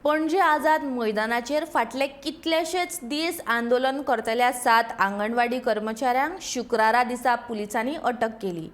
पणजे आझाद मैदानाचेर फाटले कितलेशेच दीस आंदोलन करतल्या 7 आंगणवाडी कर्मचाऱ्यांक शुक्रारा दिसा पुलिसांनी अटक केली.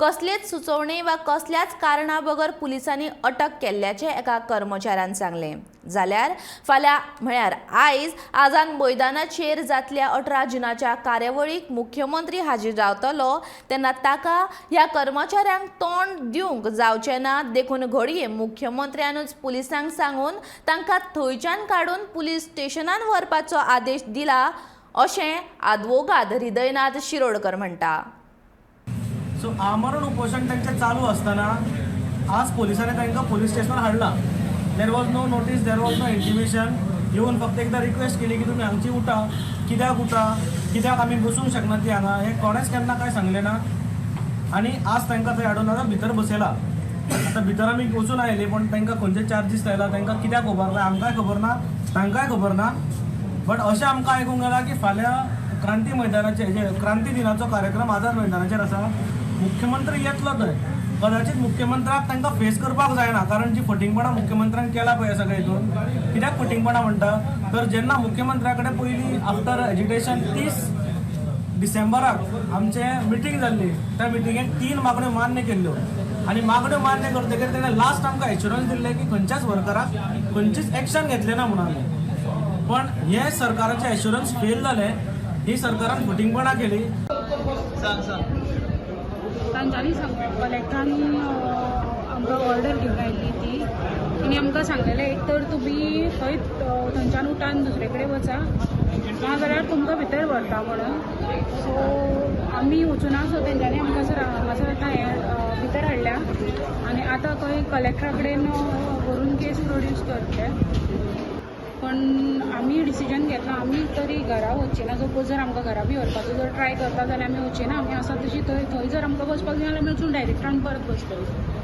कसलेच सुचोवणे वा कसल्याच कारणा बगर पुलिसांनी अटक केल्ल्याचें एका कर्मचाऱ्यान सांगलें. जाल्यार फाल्यां म्हळ्यार आयज आझाद मैदानाचेर जातल्या 18 जुनाच्या कार्यावळीक मुख्यमंत्री हाजीर रावतलो तेन्ना ताका ह्या कर्मचाऱ्यांक तोंड दिवंक जावचें ना, देखून घडये मुख्यमंत्र्यानूच पुलिसांक सांगून तांकां थंयच्यान काडून पुलीस स्टेशनान व्हरपाचो आदेश दिला अशें आदवोगाद हृदयनाथ शिरोडकर म्हणटा. सो आमरण उपोशण तांचें चालू आसतना आज पोलिसांनी तांकां पोलीस स्टेशनार हाडला. There was no notice, there was no intimation. येवन फक्त एकदां रिक्वेस्ट केली की तुमी हांगची उठा. कित्याक उठा, कित्याक आमी बसूंक शकना ती हांगा, हें कोणेंच केन्ना कांय सांगलें ना. आनी आज तांकां थंय हाडून आतां भितर बसयला. आतां भितर आमी वचून आयली, पण तांकां खंयचे चार्जीस लायला, तांकां कित्याक उबारला, आमकांय खबर ना, तांकांय खबर ना. बट अशें आमकां आयकूंक येयलां की फाल्यां क्रांती मैदानाचेर जे क्रांती दिनाचो कार्यक्रम आझाद मैदानाचेर आसा, मुख्यमंत्री येतलो थंय. कदाचित मुख्यमंत्र्याक तांकां फेस करपाक जायना, कारण जी फटींगपणां मुख्यमंत्र्यान केला पळय सगळें हितून. कित्याक फटींगपणां म्हणटा तर जेन्ना मुख्यमंत्र्या कडेन पयलीं आफ्टर एजिटेशन 30 डिसेंबराक आमचे मिटींग जाल्ली, त्या मिटिंगेक 3 मागण्यो मान्य केल्ल्यो आनी मागण्यो मान्य करतकीर तेणें लास्ट आमकां एश्युरन्स दिल्लें की खंयच्याच वर्कराक खंयचीच एक्शन घेतलें ना म्हणून आमी. पण हे सरकाराचें एश्युरन्स फेल जालें. ही सरकारान फटींगपणां केली. तांच्यांनी सांग कलेक्टरान आमकां ऑर्डर घेवन आयिल्ली ती. तेणी आमकां सांगलेलें, एक तर तुमी थंय थंयच्यान उठान दुसरे कडेन वचा, नाजाल्यार तुमकां भितर व्हरता म्हणून. सो आमी वचुना. सो तेंच्यांनी आमकां सर हांगासर आतां हें भितर हाडल्या आनी आतां खंय कलेक्टरा कडेन व्हरून केस प्रोड्यूस करतले. पण आमी डिसिजन घेतला, आमी तरी घरा वचचे ना. सपोज जर आमकां घरा बी व्हरपाचो जर ट्राय करता जाल्यार आमी वचचे ना. आमी आसा तशी थंय. थंय जर आमकां बसपाक दिना जाल्यार आमी वचून डायरेक्टरान परत बसतली.